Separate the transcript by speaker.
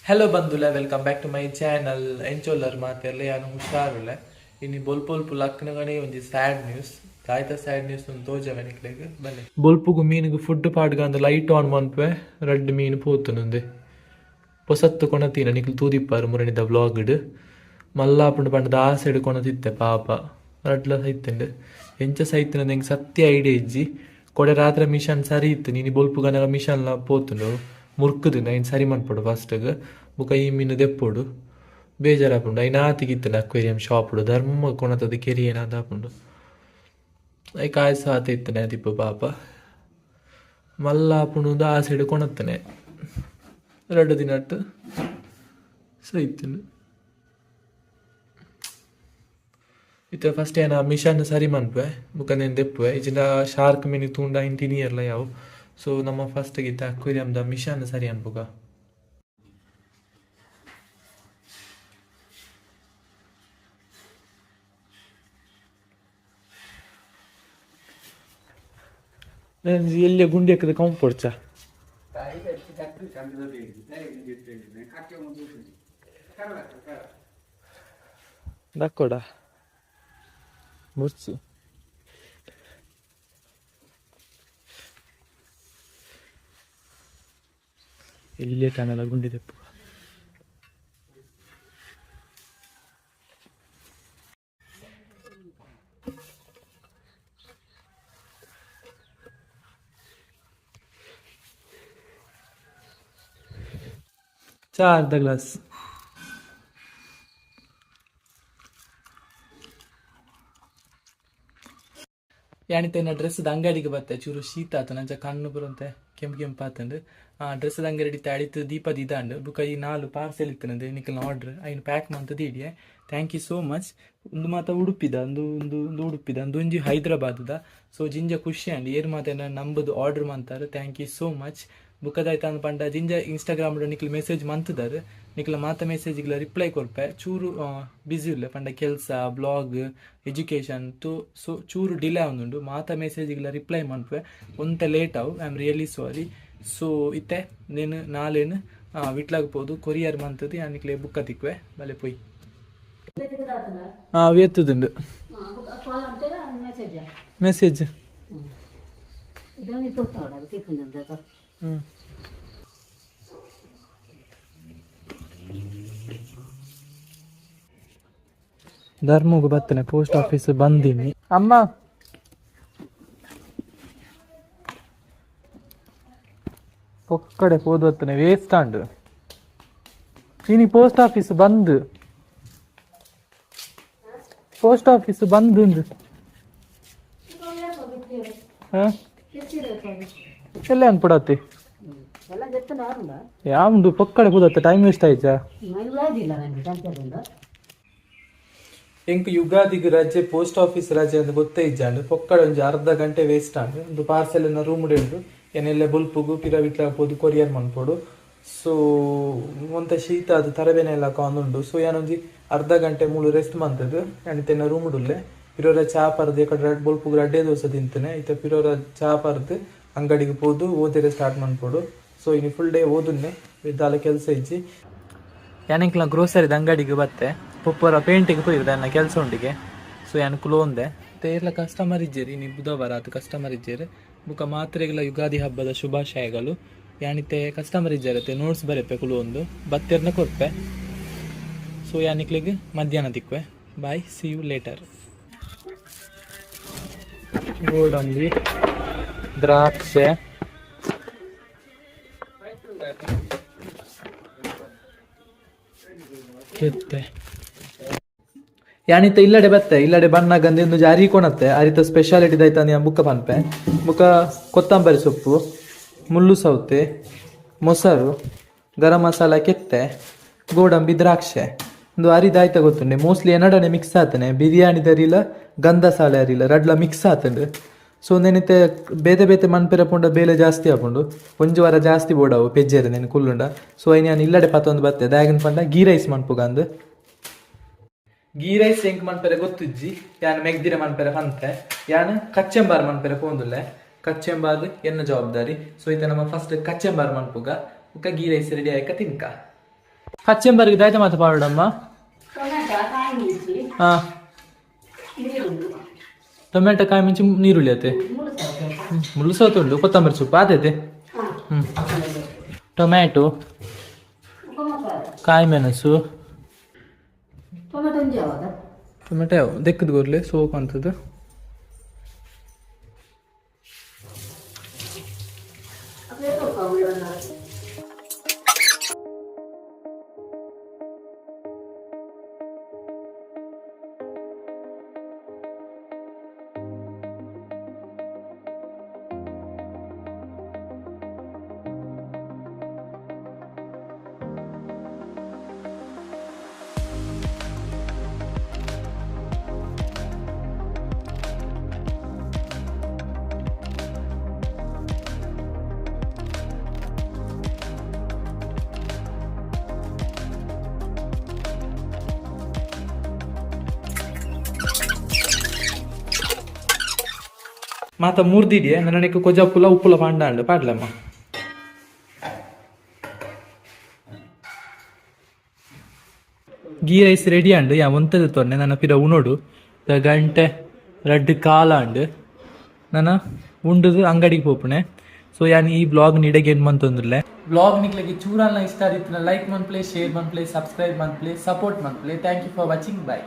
Speaker 1: Hello ಬಂಧುಲೆ, welcome back to my channel. ಎಂಚೊಲ್ಲರ್ ಮಾತೆರ್ಲ? ಯಾನ್ ಹುಷಾರುಲೆ. ಇನಿ ಬೊಲ್ಪೊಲ್ಪು ಲಕ್ನಗನೇ ಒಂಜಿ ಸ್ಯಾಡ್ ನ್ಯೂಸ್. ದಾಯ್ತ ಸ್ಯಾಡ್ ನ್ಯೂಸ್ ಒಂದು ತೋಜವೆ ನಿಕ್ಲೆಗ್ ಬಲೆ. ಬೊಲ್ಪುಗು ಮೀನುಗು ಫುಡ್ ಪಾಡ್ಗಂದು ಲೈಟ್ ಆನ್ ಮನ್ಪೆ, ರಡ್ಡ್ ಮೀನು ಪೋತುನುಂದೆ. ಪೊಸತ್ತು ಕೊಣತೀನ ನಿಕ್ಲು ತೂದಿಪ್ಪಾರು ಮುರಣಿದ ವ್ಲಾಗ್ಡ್. ಮಲ್ಲಾಪುಂಡು ಪಂಡದ ಆಸೆಡ್ ಕೊಣತಿತ್ತೆ, ಪಾಪ ರಡ್ಲ ಸೈತುಂಡು. ಎಂಚ ಸೈತುಂಡು ಎಂಕ್ ಸತ್ಯ ಐಡಿಯಾ ಇಜ್ಜಿ. ಕೊಡೆ ರಾತ್ರೆ ಮಿಷನ್ ಸರಿ ಇತ್ತು, ನೀನಿ ಬೊಲ್ಪು ಗನಗ ಮಿಷನ್ಲ ಪೋತುಂಡು, ಮುರ್ಕುದುಂಡು. ಐನ್ ಸರಿ ಮನ್ಪೊಡು ಫಸ್ಟ್ಗ್, ಬೊಕ ಈ ಮೀನು ದೆಪ್ಪೊಡು. ಬೇಜಾರಾಪುಂಡು. ಐನ್ ಆತಿಗಿತ್ತುಂಡು ಅಕ್ವೇರಿಯಂ ಶಾಪ್ಡು ಧರ್ಮ ಕೊಣತದ ಕೆರಿ ಏನಾದಾಪುಂಡು. ಐಕ್ ಕಾಯಸ ಆತ ಇತ್ತನೆ ಅದಿಪ್ಪು. ಪಾಪ, ಮಲ್ಲಾಪುಂಡು ಆಸೆಡ್ ಕೊಣತ್ತನೆ, ರಡ್ಡು ದಿನಟ್ ಸೈತುಂಡು. ಇತ್ತೆ ಫಸ್ಟ್ ಏನ ಮಿಷನ್ ಸರಿ ಮನ್ಪೆ, ಬೊಕ ನೇನ್ ದೆಪ್ಪುವೆ. ಇಜಿಂಡ ಶಾರ್ಕ್ ಮೀನು ತೂಂಡ ಐನ್ ತಿನಿಯರ್ಲ ಯಾವು. ಸೊ ನಮ್ಮ ಫಸ್ಟ್ ಇತ್ತೆ ಅಕ್ವೇರಿಯಂದ ಮಿಷನ್ ಸರಿ ಅನ್ಪುಗ. ಎಲ್ಲಿಯ ಗುಂಡಿ ಹಾಕದ ಕಂಪೋರ್ಚ. ದಕ್ಕೊಡ ಮುರ್ಚಿ. ಇಲ್ಲೇ ಕಾಣಲ್ಲ ಗುಂಡಿ ದೆಪ್ಪು. ಚಾ ಅರ್ಧ ಗ್ಲಾಸ್. ಯಾನಿತ ಡ್ರೆಸ್ ಅಂಗಡಿಗೆ ಬತ್ತೆ, ಚೂರು ಶೀತ ಆತ, ನಂಚ ಕಣ್ಣು ಬರಂತೆ ಕೆಂಪು ಕೆಂಪು ಆತಂಡು. ಆ ಡ್ರೆಸ್ ಅಂಗಡಿ ಅಡಿತು ದೀಪ ದಿದಾಂಡು. ಬುಕ್ಕ ಈ ನಾಲು ಪಾರ್ಸೆಲ್ ಇತ್ತನಂದೆ ನಿಕಲ್ನ ಆರ್ಡರ್, ಐನ್ ಪ್ಯಾಕ್ ಮಂತ ದೀಡಿಯೆ. Thank you so much. ಒಂದು ಮಾತ ಉಡುಪಿದ, ಒಂದು ಒಂದು ಒಂದು ಉಡುಪಿದ, ಒಂದು ಒಂಜಿ ಹೈದರಾಬಾದ್ದ. ಸೊ ಜಿಂಜ ಖುಷಿ ಅಂಡ್ ಏರ್ ಮಾತ ನಂಬುದು ಆರ್ಡರ್ ಮಂತಾರೆ. Thank you so much. ಬುಕ್ಕದಾಯ್ತು ಅಂದ್ ಪಂಡ ಜಿಂಜ ಇನ್ಸ್ಟಾಗ್ರಾಮ್ ನಿಕ್ಲು ಮೆಸೇಜ್ ಮಂತದಾರ್, ನಿಕ್ಲ ಮಾತ ಮೆಸೇಜ್ಗಳ ರಿಪ್ಲೈ ಕೊರ್ಪೆ. ಚೂರು ಬ್ಯುಸಿ ಉಲ್ಲೆ, ಪಂಡ ಕೆಲಸ, ಬ್ಲಾಗ್, ಎಜುಕೇಷನ್ ತು. ಸೊ ಚೂರು ಡಿಲೇ ಆವೊಂದುಂಡು. ಮಾತ ಮೆಸೇಜ್ಗಳ ರಿಪ್ಲೈ ಮನ್ಪೆ, ಒಂತೆ ಲೇಟ್ ಆವು. I am really sorry. So ಇತ್ತೆ ನೇನು ನಾಲೇನು ವಿಟ್ಲಾಗ್ ಪೋದು ಕೊರಿಯರ್ ಮಂತದ್ದು ಯಾನ್ ನಿಕ್ಲೆ ಬುಕ್ಕ ತಿಕ್ವೆ. ಬಲೆ ಪೋಯ್. ಹಾಂ, ಎತ್ತುದುಂಡು ಮೆಸೇಜ್. ಹ್ಞೂ, ಧರ್ಮಗ್ ಬತ್ತನೆ, ಪೋಸ್ಟ್ ಆಫೀಸ್ ಬಂದೀನಿ. ಅಮ್ಮ, ಪೊಕ್ಕಡೆ ಪೋದು ಬತ್ತನೆ, ವೇಸ್ಟ್ ಆಂಡ್. ಇನಿ ಪೋಸ್ಟ್ ಆಫೀಸ್ ಬಂದ್, ಪೋಸ್ಟ್ ಆಫೀಸ್ ಬಂದ್. ಹಾ, ಎಲ್ಲ ಅನ್ಪಡತ್ತಿ ಯಾവുಂಡು? ಪೊಕ್ಕಡೆ ಪೋದತ್ತೆ, ಟೈಮ್ ವೇಸ್ಟ್ ಆಯ್ತಾ. ಎಂಕ್ ಯುಗಾದಿಗೆ ರಜೆ, ಪೋಸ್ಟ್ ಆಫೀಸ್ ರಜೆ ಅಂತ ಗೊತ್ತೇ ಇಜ್ಜಾಂಡ್. ಪೊಕ್ಕಡೆ ಒಂಜಿ ಅರ್ಧ ಗಂಟೆ ವೇಸ್ಟ್ ಆಂಡ್. ಒಂದು ಪಾರ್ಸೆಲ್ ಎನ್ನ ರೂಮ್ ಉಂಡು. ಏನೆಲ್ಲ ಬೊಲ್ಪುಗು ಪಿರ ವಿಟ್ಲ ಪೋದು ಕೊರಿಯರ್ ಮನ್ಪೊಡು. ಸೊ ಒಂತೆ ಶೀತ ಅದು ತರಬೇನೆ ಎಲ್ಲ ಕಾಂದುಂಡು. ಸೊ ಯಾನೊಂಜಿ ಅರ್ಧ ಗಂಟೆ ಮೂಲು ರೆಸ್ಟ್ ಮಂತದ್ದು ಯಾನ್ ಇತ್ತೆ ರೂಮ್ ಉಲ್ಲೆ. ಪಿರೋರ ಚಾ ಪರ್ದು, ಎಕಡೆ ಬೊಲ್ಪುಗು ರಡ್ಡೆ ದೋಸೆ ತಿಂತನೆ. ಇತ್ತೆ ಪಿರೋರ ಚಾ ಪರ್ದು ಅಂಗಡಿಗೆ ಪೋದು ಓದಿರೆ ಸ್ಟಾರ್ಟ್ ಮನ್ಪೊಡು. ಸೊ ಇನಿ ಫುಲ್ ಡೇ ಓದುನ್ನೆ, ದಾಲ ಕೆಲಸ ಇಜ್ಜಿ. ಯಾನಿಂಕ್ಲ ಗ್ರೋಸರಿದ ಅಂಗಡಿಗೆ ಬತ್ತೆ. ಪೊಪ್ಪರ ಪೇಂಟಿಗೆ ಪೋಯಿರ್ದ, ನನ್ನ ಕೆಲಸ ಉಂಡಿಗೆ. ಸೊ ಯಾನ್ ಕುಲೋಂದೆ ತೇರ್ಲ ಕಸ್ಟಮರ್ ಇಜ್ಜೇರಿ. ಇನಿ ಬುಧವಾರ ಆತು, ಕಸ್ಟಮರ್ ಇಜ್ಜೇರಿ. ಬುಕ್ಕ ಮಾತ್ರೆಗಳ ಯುಗಾದಿ ಹಬ್ಬದ ಶುಭಾಶಯಗಳು. ಯಾನಿತೆ ಕಸ್ಟಮರ್ ಇಜ್ಜಾರತ್ತೆ, ನೋಟ್ಸ್ ಬರೆಪೆ ಕುಲೋಂದು, ಬತ್ತೆರ್ನ ಕೊರ್ಪೆ. ಸೊ ಯಾನಿಕ್ಲಿಗೆ ಮಧ್ಯಾಹ್ನ ತಿಕ್ವೆ. Bye, see you later. ಗೋಡಂಬಿ, ದ್ರಾಕ್ಷೆ, ಕೆತ್ತೆ. ಯಾನಿತ್ತ ಇಲ್ಲಡೆ ಬತ್ತೆ. ಇಲ್ಲಡೆ ಬಣ್ಣಗಂದು ಇಂದು ಜಾರಿ ಕೊಣತ್ತೆ. ಅರಿತ ಸ್ಪೆಷಾಲಿಟಿ ದೈತ ಬುಕ್ಕ ಪನ್ಪೆ. ಬುಕ್ಕ ಕೊತ್ತಂಬರಿ ಸೊಪ್ಪು, ಮುಳ್ಳು ಸೌತೆ, ಮೊಸರು, ಗರಂ ಮಸಾಲ, ಕೆತ್ತೆ, ಗೋಡಂಬಿ, ದ್ರಾಕ್ಷೆ. ಒಂದು ಅರಿದಾಯ್ತ ಗೊತ್ತುಂಡೆ? ಮೋಸ್ಟ್ಲಿ ಎನ್ನಡನೆ ಮಿಕ್ಸ್ ಆತನೆ. ಬಿರಿಯಾನಿ ಅರಿಲ, ಗಂಧಸಾಲೆ ಅರಿಲ, ರಡ್ಲ ಮಿಕ್ಸ್ ಆತಂಡು. ಸೊ ನೆನಿತೆ ಬೇತೆ ಬೇತೆ ಮನ್ಪೆರ ಪುಂಡ ಬೇಲೆ ಜಾಸ್ತಿ ಆಪುಂಡು, ಒಂಜಿ ವಾರ ಜಾಸ್ತಿ ಬೋಡವು ಪೆಜ್ಜೆರೆ ನೆನ್ ಕುಲ್ಲುಂಡ. ಸೊ ಐನ್ ಯಾನ್ ಇಲ್ಲಡೆ ಪತ್ತೊಂದು ಬತ್ತೆ. ದಾಯಗನ್ ಪಂಡ ಗೀ ರೈಸ್ ಮನ್ಪುಗಂದು. ಗೀ ರೈಸ್ ಎಂಕ್ ಮನ್ಪೆರೆ ಗೊತ್ತಿಜ್ಜಿ, ಯಾನ್ ಮೆಗ್ದಿರೆ ಮನ್ಪೆರೆ ಪಂತೆ. ಯಾನ್ ಕಚ್ಚೆಂಬಾರ್ ಮನ್ಪೆರೆ ಪೋಂದುಲ್ಲೆ. ಕಚ್ಚೆಂಬಾರ್ ಎನ್ನ ಜವಾಬ್ದಾರಿ. ಸೊ ಇತ್ತೆ ನಮ್ಮ ಫಸ್ಟ್ ಕಚ್ಚೆಂಬಾರ್ ಮನ್ಪುಗ, ಬುಕ್ಕ ಗೀ ರೈಸ್ ರೆಡಿ ಆಯ್ಕ ತಿನ್ಕ. ಕಚ್ಚೆಂಬರಿಗೆ ದಾಯ್ತ ಮಾತ ಪಾಡಮ್ಮ.
Speaker 2: ಟೊಮೆಟೊ, ಕಾಯಿ ಮಿರ್ಚಿ.
Speaker 1: ಹಾಂ.
Speaker 2: ನೀರುಳ್ಳಿ.
Speaker 1: ಟೊಮೆಟೊ, ಕಾಯಿ ಮುಂಚೆ, ನೀರುಳ್ಳಿ ಅತ್ತೆ?
Speaker 2: ಮುಳ್ಳು ಸೌತೆ.
Speaker 1: ಮುಳ್ಳು ಸೌತೆ ಉಂಡು, ಕೊತ್ತಂಬರಿ ಸೊಪ್ಪು ಆತೈತೆ.
Speaker 2: ಹಾಂ.
Speaker 1: ಹ್ಞೂ, ಟೊಮ್ಯಾಟೊ.
Speaker 2: ಉಪ್ಪ ಮಸಾಲೆ.
Speaker 1: ಕಾಯಿ ಮೆಣಸು.
Speaker 2: ಟೊಮೆಟೊ ಒಂಜಿ ಯಾವಾಗ?
Speaker 1: ಟೊಮೆಟೊ ಯಾವ ದೆಕ್ಕದ ಗೊರ್ಲೆ ಸೋಪ್ ಅಂತದ್ದು.
Speaker 2: ಅದೇ ಸ್ವಲ್ಪ ಉಳ್ಳ.
Speaker 1: ಮಾತ ಮೂರ್ದಿಡಿಯೆ ನನಗೆ ಕೊಜಪುಲ ಉಪ್ಪುಲ ಪಾಂಡಾಂಡು ಪಾಡ್ಲಮ್ಮ. ಗೀ ರೈಸ್ ರೆಡಿ ಅಂಡು. ಯಾ ಒಂತದ ತೊನ್ನೆ ನನ್ನ ಪಿರ ಉಣೋಡು. ಗಂಟೆ ರಡ್ಡ್ ಕಾಲ ಅಂಡು. ನನ್ನ ಉಂಡುದು ಅಂಗಡಿಗೆ ಪೋಪುಣೆ. ಸೊ ಯಾನ್ ಈ ಬ್ಲಾಗ್ ನಿಡೆಗೆ ಏನು ಮಂತೊಂದುಲ್ಲೆ. ಬ್ಲಾಗ್ ನಿಕ್ಲೆಗೆ ಚೂರನ್ನ ಇಷ್ಟ ಆದಿತ್ತಿನ ಲೈಕ್ ಮನ್ಪ್ಲೆ, ಶೇರ್ ಮನ್ಪ್ಲೆ, ಸಬ್ಸ್ಕ್ರೈಬ್ ಮನ್ಪ್ಲೆ, ಸಪೋರ್ಟ್ ಮನ್ಪ್ಲೆ. Thank you for watching, bye.